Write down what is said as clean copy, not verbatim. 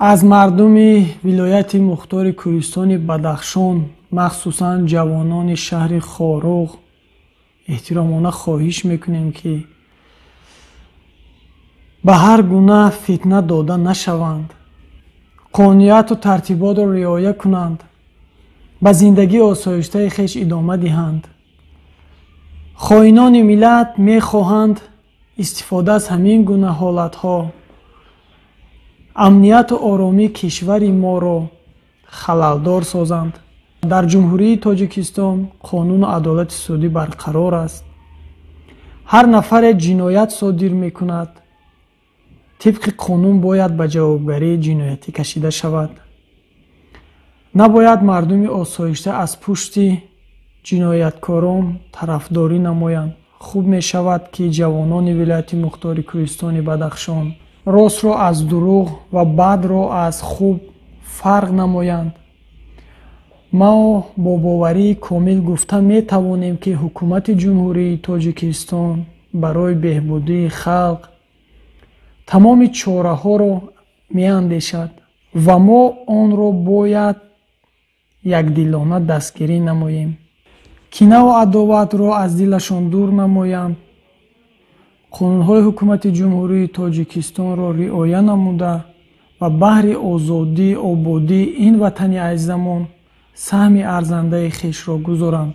Аз мардуми вилояти мухтори Кӯҳистони Бадахшон, махсусан ҷавонони шаҳри Хоруғ, эҳтиромона хоҳиш мекунем, ки ба ҳар гуна фитна дода нашаванд, қонунияту тартиботро риоя кунанд, ба зиндагии осоиштаи хеш идома диҳанд. Хоинони миллат мехоҳанд истифода аз ҳамин гуна ҳолатҳо амнияту оромии кишвари моро халалдор созанд. Дар Ҷумҳурии Тоҷикистон қонуну адолати судӣ барқарор аст. Ҳар нафаре ҷиноят содир мекунад, тибқи қонун бояд ба ҷавобгарии ҷиноятӣ кашида шавад. Набояд мардуми осоишта аз пушти ҷинояткорон тарафдорӣ намоянд. Хуб мешавад, ки ҷавонони вилояти мухтори Кӯҳистони Бадахшон ростро аз дурӯғ ва бадро аз хуб фарқ намоянд. Мо бо боварии комил гуфта метавонем, ки ҳукумати Ҷумҳурии Тоҷикистон барои беҳбудии халқ тамоми чораҳоро меандешад ва мо онро бояд якдилона дастгирӣ намоем. Кинаву адоватро аз дилашон дур намоянд, қонунҳои ҳукумати Ҷумҳурии Тоҷикистонро риоя намуда ва баҳри озодӣ, ободии ин ватани азизамон саҳми арзандаи хешро гузоранд.